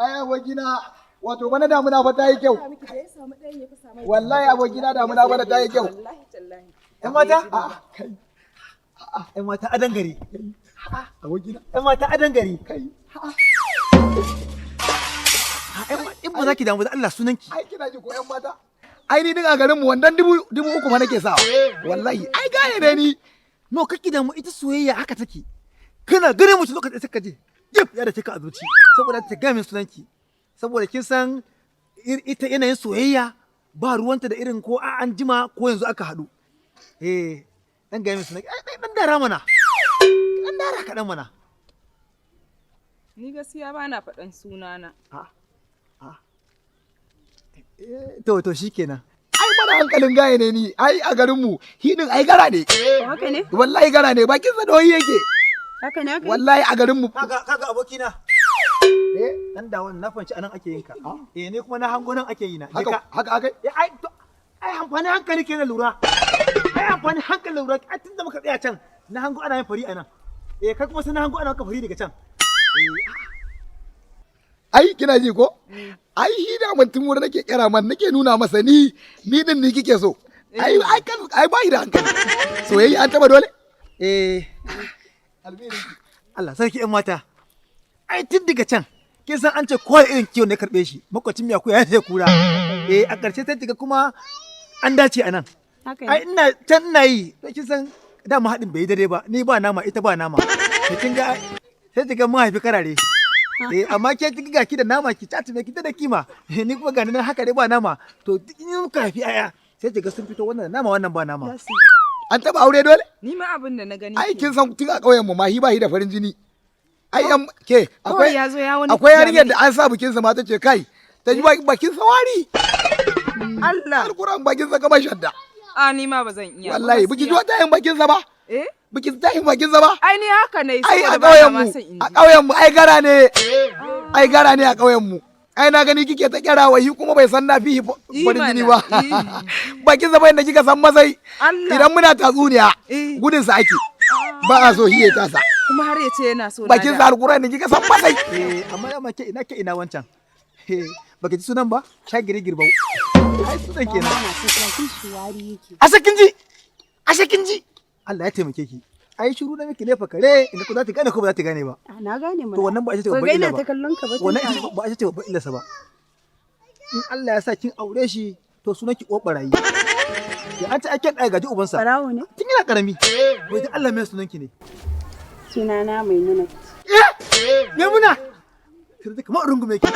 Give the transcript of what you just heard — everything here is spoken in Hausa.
Ai abokina, wato bana damuna fa ta yi kyau. Wallahi abokina, damuna bana ta yi kyau. ‘Yan mata? A'a, kai. ‘Yan mata adan gari. Abokina. ‘Yan mata adan gari. Kai. In ba za ki damu da Allah, sunanki. Ai kina ji ko, yan mata? Ai ni din a garin mu wandan 3,000 ma nake sawa. Wallahi ai gaye ne ni. No, kake damu, ita soyayya haka take. Kana ganin mutum lokacin da ka je. Jif ya da take a zuci. Saboda ta gaya min sunanki. Saboda kin san ita yanayin soyayya ba ruwanta da irin ko a an jima ko yanzu aka haɗu. Eh, dan gaya min sunanki. Ai dan dara mana. Dan dara kaɗan mana. Ni gaskiya ba na faɗan sunana. To shikenan. Ai mara hankalin gaye ne ni. Ai a garin mu hi din ai gara ne. Haka ne? Wallahi gara ne, bakin sa doyi yake. Haka ne haka? Wallahi a garin mu. Kaga abokina. Eh. Dan da wannan na fahimci anan ake yin ka. Eh, ne kuma na hango nan ake yi na. Je Haka ka. haka akai. Ya ai to, ai amfani hankali kenan lura. Ai amfani hankali lura. Ai tunda muka tsaya can na hango ana yin fari anan. Eh, kai kuma sai na hango ana maka fari daga can. Ai kina ji ko? Ai hi da mun tun wuri nake kira man, nake nuna masa ni din ni kike so. Ai kan ai bai da hankali. Soyayya an taba dole? Eh, Allah sarki yan mata. Ai tun daga can kin san an ce kowa irin kiwon ne karbe shi. Makwacin miya ko ya sai kura. Eh, a ƙarshe sai kiga kuma an dace anan. Haka Ai ne. ina can ina yi, to kin san dama haɗin bai yi dare ba, ni ba nama, ita ba nama. To kin ga sai kiga mun haifi karare. Eh, amma ke kin ga ki da nama, ki tati me ki da kima, ni kuma ga ni nan haka dai ba nama. To duk in muka haifi aya sai kiga sun fito wannan da nama, wannan ba nama. An taba aure dole? Ni ma abin da na gani. Ai kin san tun a ƙauyen mu ma hi ba hi da farin jini. Ai yan ke Kawai akwai ya zo ya wani akwai yarinyar da an sa bikin sa ma ta ce kai, ta ji bakin sa wari. Allah. Alquran bakin sa kamar shadda. A ni ma ba zan iya ba, Wallahi biki ji gaskiya. wata yin bakin sa ba? Eh? Biki ta yin bakin sa ba? Ai ni haka ne Ai a saboda ba ƙauyen na ma mu son in a ji. ƙauyen mu ai gara ne. Ai gara ne a ƙauyen mu. Ai na gani kike ta kira wai kuma bai san na fi Yi farin jini mana, ba. yi. Bakin sa bai da kika san masai. Allah. Idan muna tatsuniya Eh. gudun sa ake. Ba a so hiye tasa. Kuma har ya ce yana so na Bakin da. sa alquran da kika san masai. Eh, amma dama ke ina, ke ina wancan. Eh, baka ji sunan ba? Shagiri girbau. Ai sunan kenan. Ba na so, bakin shi wari yake. Ashe kin ji? Ashe kin ji? Allah ya taimake ki. Ai shiru na miki ne fa kare, inda ko za ta gane ko ba za ta gane ba. Ah, na gane mana. To wannan ba ita ce Ba babban ga illa ina ba. ta kallon ka ba tun Wannan da- ita ba ita ce babban illarsa ba. In Allah ya sa kin aure shi, to sunan ki uwar barayi. Ya an ce ake ɗaya gaji ubansa. Barawo ne? Tun yana karami. Wai dan Allah, mai sunan ki ne? Sunana Maimuna. Eh! Maimuna! Sai da kamar rungume ki.